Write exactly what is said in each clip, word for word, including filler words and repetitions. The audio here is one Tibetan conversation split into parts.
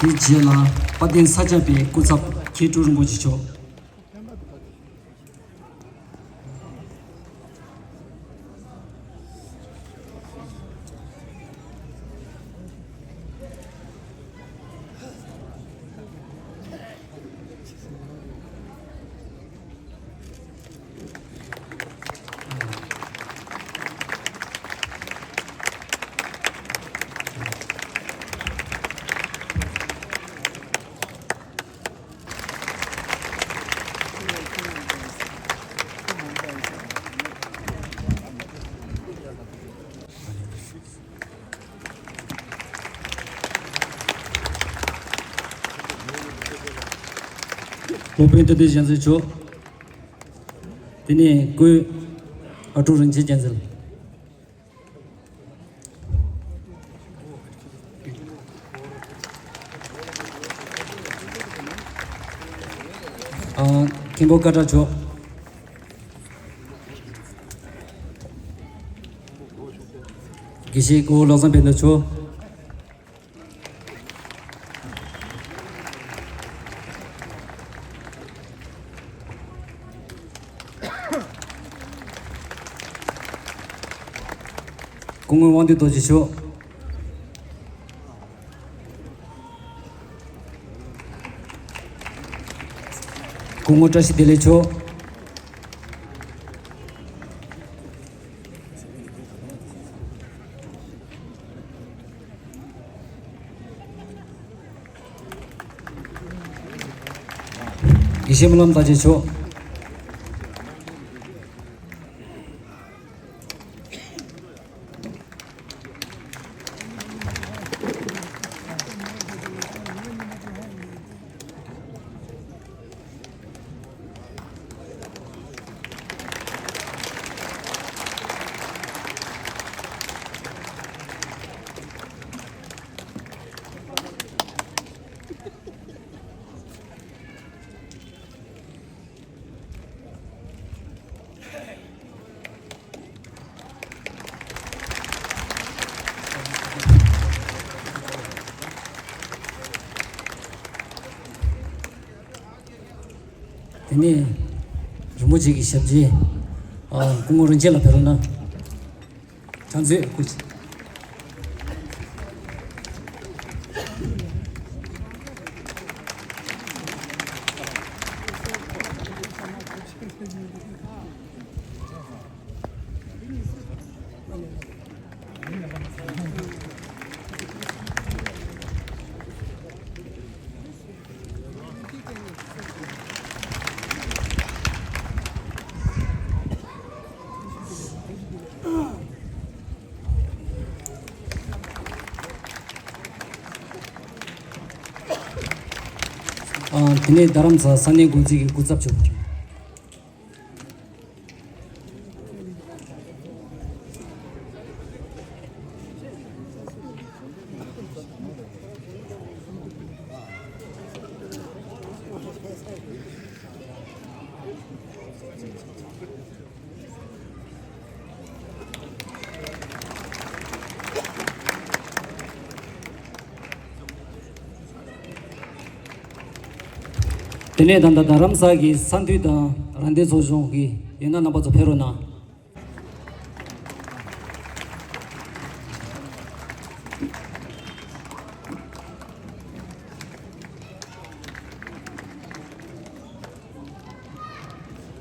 དེའི་རྗེས་ལ་དཔལ་ལྡན་ས་སྐྱ་པའི་སྐུ་ཚབ་མཁས་གྲུབ་རིན་པོ་ཆེ་མཆོག་སློབ་དཔོན་ཏི་ཏི་གཞན་ཚོས་ཆོག་དེ་ནས་ཀོས་ཨ་ཀྲུག་རིན་ཆེན་རྒྱལ་མཚན། ཨ། མཁན་པོ་ཀ་ཏྲ་མཆོག་དགེ་བཤེས་ཀོ་བོ་བློ་བཟང་ཕན་བདེ་མཆོག་སྐུ་ངོ་དབང་འདུས་རྡོ་རྗེ་མཆོག་སྐུ་ངོ་བཀྲ་ཤིས་བདེ་ལེགས་མཆོག་དགེ་བཤེས་སྨོན་ལམ་དར་རྒྱས་མཆོག་དེ་ནས་རིན་པོ་ཆེ་གི་ཞབས་རྗེས་ཨ། སྐུ་ངོ་རིན་ཆེན་ལགས་ཕེབས་རོགས་གནང་། ཕྱག་མཛོད་སྐུ། ཨ། དེ་ནས་རྡ་རམ་ས་ས་གནས་འགོ་འཛིན་གྱི་སྐུ་ཚབ་མཆོག་དེ་ནས་ད་ལྟ་རྡ་རམ་ས་གི་ས་འཐུས་དང་རང་བདེན་ཚོགས་ཆུང་གི་ཡོད་ན་རྣམ་པ་ཚོ་ཕེབས་རོགས་གནང་།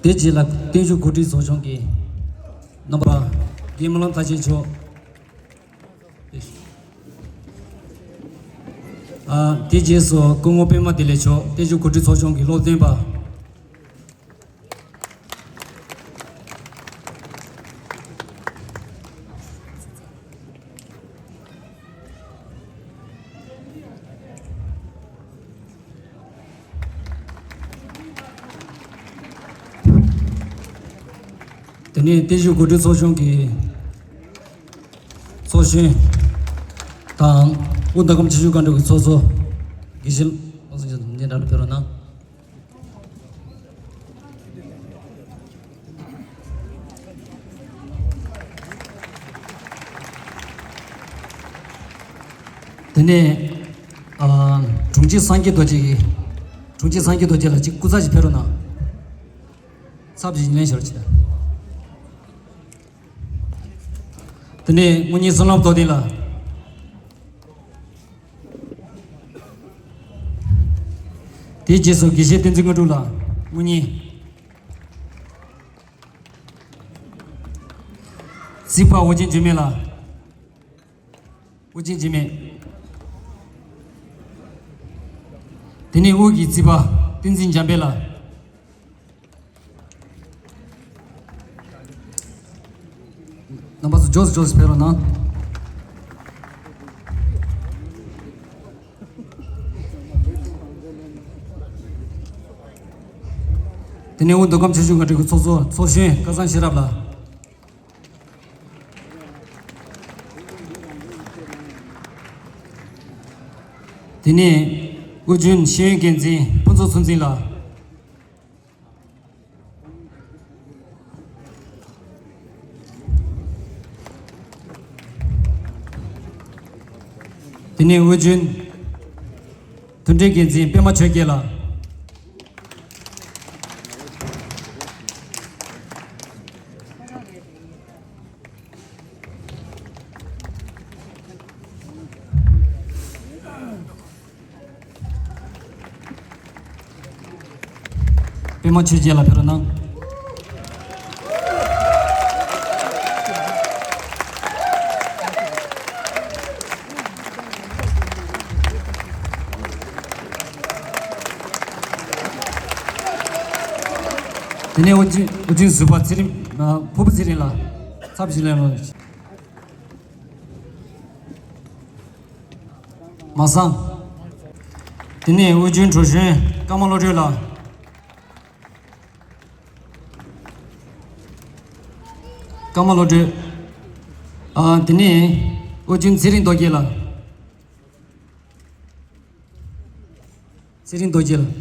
དེ་རྗེས་ལ་བརྟན་བཞུགས་གོ་སྒྲིག་ཚོགས་ཆུང་གི་རྣམ་པ་རྒན་སྨོན་ལམ་མཐར་ཕྱིན་མཆོག་ཨ། དེ་རྗེས་སུ་སྐུ་ངོ་པད་མ་བདེ་ལེགས་མཆོག་བརྟན་བཞུགས་གོ་སྒྲིག་ཚོགས་ཆུང་གི་སློབ་སྟོན་པ། དེ་ནས་བརྟན་བཞུགས་གོ་སྒྲིག་ཚོགས་ཆུང་གི་ཚོགས་གཞོན་དང་དབུས་མདོ་ཁམས་ཆུ་བཞུར་སྒང་དྲུག་གི་ཚོགས་གཙོ་དགེ་བཤེས་བློ་བཟང་རྒྱལ་མཚན་འདི་འདྲ་ལ་ཕེབས་རོགས་གནང་། དེ་ནས་ ཨ། དྲུང་ཆེ་སངས་རྒྱས་རྡོ་རྗེ་གིས། དྲུང་ཆེ་སངས་རྒྱས་རྡོ་རྗེ་ལགས་ཅིག་སྐུ་ཚབ་ཅིག་ཕེབས་རོགས་གནང་། ཚབ་ཅིག་ལེན་ཞོར་བྱས། དེ་ནས་དངུལ་གཉེར་བསོད་ནམས་རྡོར་གདན་ལགས། དེའི་རྗེས་སུ་དགེ་བཤེས་བསྟན་འཛིན་དངོས་གྲུབ་ལགས། དངུལ་གཉེར། རྩིས་པ་ཨོ་རྒྱན་འཇིགས་མེད་ལགས། ཨོ་རྒྱན་འཇིགས་མེད། དེ་ནས་དབུས་ཀྱི་རྩིས་པ་བསྟན་འཛིན་འཇམ་དཔལ་ལགས། རྣམ་པ་ཚོ་མགྱོགས་སུ་མགྱོགས་སུ་ཕེབས་རོགས་གནང་། དེ་ནས་དབུས་མདོ་ཁམས་ཆུ་བཞི་སྒང་དྲུག་གི་ཚོགས་གཙོ་ཚོགས་གཞོན་སྐལ་བཟང་ཤེས་རབ་ལགས། དེ་ནས་དབུས་རྒྱུན་ཤེས་ཡོན་འགན་འཛིན་ཕུན་ཚོགས་ཚུལ་འཛིན་ལགས། དེ་ནས་དབུས་རྒྱུན་མཐུན་སྒྲིལ་འགན་འཛིན་པད་མ་ཆོས་རྒྱལ་ལགས། པད་མ་ཆོས་རྒྱལ་ལགས་ཕེབས་རོགས་གནང་། དེ་ནས་དབུ་ཅན་དབུ་ཅན་ཟུར་པ་ཚེ་རིང་། ཨ། ཕུར་བུ་ཚེ་རིང་ལགས་ཚབ་ཞུ་ལེན་རོགས། མ་སང་། དེ་ནས་དབུས་རྒྱུན་དྲུང་གཞོན་ཀརྨ་བློ་གྲོས་ལགས། ཀརྨ་བློ་གྲོས། ཨ། དེ་ནས་དབུས་རྒྱུན་ཚེ་རིང་རྡོ་རྗེ་ལགས། ཚེ་རིང་རྡོ་རྗེ་ལགས།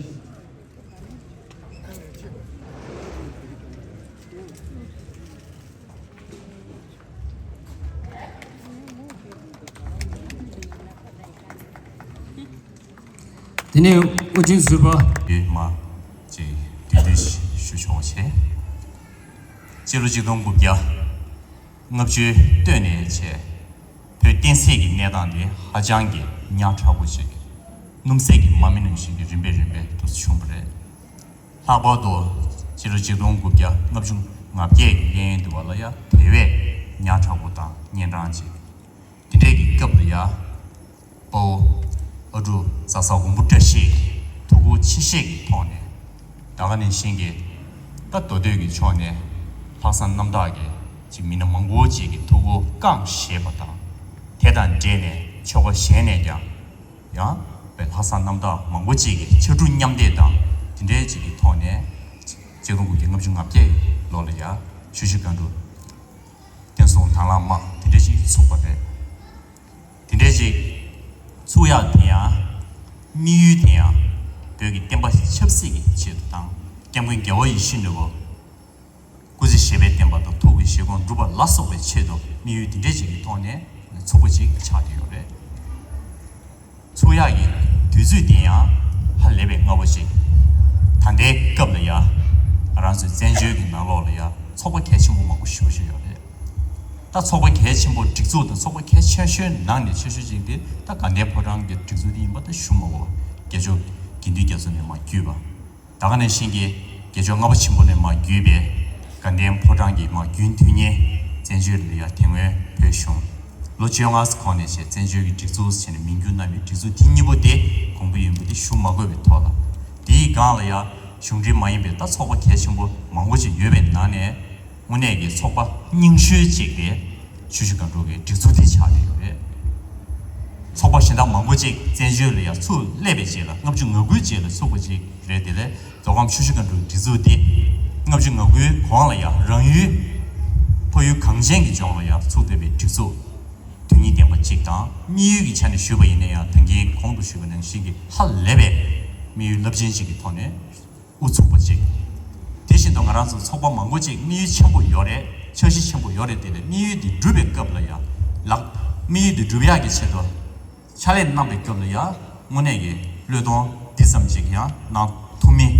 དེ་ནས་དབུ་ཅན་ཟུར་པ། ཡོད་མ། ཅིག་འདུས་སྡོད་ཞུ་ཆོག་བྱས། སྤྱི་ལོ་ཆིག་སྟོང་དགུ་བརྒྱ་ལྔ་བཅུའི་སྟོད་ནས་བྱས། བོད་བསྟན་སྲིད་ཀྱི་གནས་སྟངས་དེ་ཧ་ཅང་གི་ཉག་ཕྲ་པོ་ཞིག་སྣུམ་ཟད་ཀྱི་མ་རྨོས་ནང་བཞིན་གྱི་རིམ་པས་རིམ་པས་འདུག་སེ་བྱུང་བ་རེད། ལྷག་པར་དུ་སྤྱི་ལོ་ཆིག་སྟོང་དགུ་བརྒྱ་ལྔ་བཅུ་ང་བརྒྱད་ཀྱི་གཡས་གཡོན་དུ་བ་ལ་ཡ་དེ་བས་ཉག་ཕྲ་པོ་དང་གཉན་འཕྲང་ཅིག་དེ་འདྲས་ཀྱི་སྐབས་ལ་ཡ། དཔའ་བོ་ཨ་འབྲུག་རྫ་ས་མགོན་པོ་བཀྲ་ཤིས་ཀྱི་ཐུགས་ཁུར་ཆེ་བཞེས་ཀྱི་ཐོག་ནས། ད་ག་ནང་བཞིན་གྱི་ད་མདོ་སྟོད་ཀྱི་ཕྱོགས་ནས་ལྷག་བསམ་རྣམ་དག་གི་ཅིག་མི་སྣ་མང་པོ་ཅིག་གིས་ཐུགས་ཁུར་བསྐངས་བཞེས་པ་དང་། དེ་དང་འབྲེལ་ནས་ཕྱོགས་ཁག་གཞན་ནས་ཀྱང་། ཡང་བའི་ལྷག་བསམ་རྣམ་དག་མང་པོ་ཅིག་གིས་ཕྱར་གྲུ་མཉམ་འདེགས་དང་དེ་འདྲའི་ཅིག་གི་ཐོག་ནས་ཆིག་སྟོང་དགུ་བརྒྱ་ལྔ་བཅུ་ང་བརྒྱད་ལོ་ལ་ཡ་ཆུ་བཞི་སྒང་དྲུག་བསྟན་སྲུང་དྭང་བླངས་དམག་དེ་འདྲ་ཅིག་ཚུགས་པ་རེད། དེ་འདྲ་ཅིག་ཚུགས་ཡག་དེ་ཡང་དམིགས་ཡུལ་དེ་ཡང་བོད་ཀྱི་བསྟན་པ་ཆབ་སྲིད་ཀྱི་ཆེད་དུ་དང་སྐྱབས་མགོན་རྒྱལ་བ་ཡིད་བཞིན་ནོར་བུ། སྐུ་ཚེ་ཞབས་པད་བརྟན་པ་དང་ཐུགས་ཀྱི་བཞེད་དགོངས་འགྲུབ་པ་ལ་སོགས་པའི་ཆེད་དུ་དམིགས་ཡུལ་འདི་འདྲ་ཅིག་གི་ཐོག་ནས་ཚུགས་པ་ཅིག་ཆགས་ཀྱི་ཡོད་རེད། ཚུགས་ཡག་གི་དུས་ཚོད་དེ་ཡང་ཧ་ལས་པའི་སྔ་པོ་ཅིག་ད་ལྟའི་སྐབས་ལ་ཡ་ང་རང་ཚོའི་བཙན་བྱོལ་གྱི་ནང་ལོགས་ལ་ཡ་ཚོགས་པ་གལ་ཆེན་པོ་མང་པོ་ཞེ་པོ་ཞིག་ཡོད་རེད། ད་ཚོགས་པ་གལ་ཆེན་པོ་སྒྲིག་འཛུགས་དང་ཚོགས་པ་གལ་ཆེ་ཤོས་ནང་ནས་ཆེ་ཤོས་ཅིག་དེ་ད་དགའ་ལྡན་ཕོ་བྲང་གི་སྒྲིག་འཛུགས་དེ་ཡིན་པ་ད་ཞུ་མ་དགོས་པ། དགེ་ཆོས་དགེ་འདུན་རྒྱ་མཚོ་ནས་མར་བརྒྱུད་པ། ད་ག་ནང་བཞིན་གྱི་དགེ་ཆོས་ལྔ་པ་ཆེན་པོ་ནས་མར་བརྒྱུད་པའི་དགའ་ལྡན་ཕོ་བྲང་གི་མར་རྒྱུན་མཐུད་མཁན་བཙན་བྱོལ་ལ་ཡ་དེ་སྔོན་བོད་གཞུང་ལོ་བཅོ་ལྔ་གོང་ནས་བྱས་བཙན་བྱོལ་གྱི་སྒྲིག་འཛུགས་ཟེར་ནས་མིང་བསྒྱུར་གནང་བའི་སྒྲིག་འཛུགས་དེ་གཉིས་པོ་དེ་གོང་བུ་ཡོད་པ་དེ་ཞུ་མ་དགོས་པའི་ཐོག་ལ། དེའི་སྒང་ལ་ཡ་གཞུང་འབྲེལ་མ་ཡིན་པའི་ད་ཚོགས་པ་གལ་ཆེན་པོ་མང་པོ་ཅིག་ཡོད་པའི་ནང་ནས། དངོས་གནས་ཀྱི་ཚོགས་པ་རྙིང་ཤོས་གཅིག་དེ་ཆུ་བཞི་སྒང་དྲུག་གི་སྒྲིག་འཛུགས་དེ་ཆགས་བསྡད་ཡོད་རེད། ཚོགས་པ་གཞན་དག་མང་པོ་ཅིག་བཙན་བྱོལ་ལ་ཡང་ཚུར་སླེབས་པའི་རྗེས་ལ་ལྔ་བཅུ་ང་དགུའི་རྗེས་ལ་ཚུགས་པ་ཅིག་རེད། དེ་ལས་མདོ་ཁམས་ཆུ་བཞི་སྒང་དྲུག་སྒྲིག་འཛུགས་དེ་ལྔ་བཅུ་ང་དགུའི་གོང་ལ་ཡང་རང་ཡུལ་ཕ་ཡུལ་གངས་ཅན་གྱི་ལྗོངས་ལ་ཡང་ཚུགས་བསྡད་པའི་སྒྲིག་འཛུགས་དོན་སྙིང་ལྡན་པ་གཅིག་དང་། དམིགས་ཡུལ་གྱི་ཆ་ནས་ཞུས་པ་ཡིན་ན་ཡང་ད་གིན་གོང་དུ་ཞུས་པ་ནང་བཞིན་གྱི་ཧ་ལས་པའི་དམིགས་ཡུལ་རླབས་ཆེན་གཅིག་གི་ཐོག་ནས། དབུ་ཚུགས་པ་ཅིག་དེ་བཞིན་དུ་ང་རང་ཚོ་ཚོགས་པ་མང་པོ་ཅིག་དམིགས་ཡུལ་ཆེན་པོ་ཡོད་རེད། འཆར་གཞི་ཆེན་པོ་ཡོད་རེད། དེ་ལས་དམིགས་ཡུལ་དེ་འགྲུབ་པའི་སྐབས་ལ་ཡང་ལག་དམིགས་ཡུལ་དེ་འགྲུབ་ཡག་གི་ཆེད་དུ་ཕྱག་ལས་གནང་པའི་སྐབས་ལ་ཡང་ དངོས་གནས་ཀྱི་བློས་གཏོང་འདི་ཙམ་ཅིག་ཡང་གནང་ཐུབ་མིན།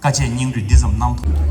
དཀའ་སྤྱད་སྙིང་རུས་འདི་ཙམ་གནང་ཐུབ།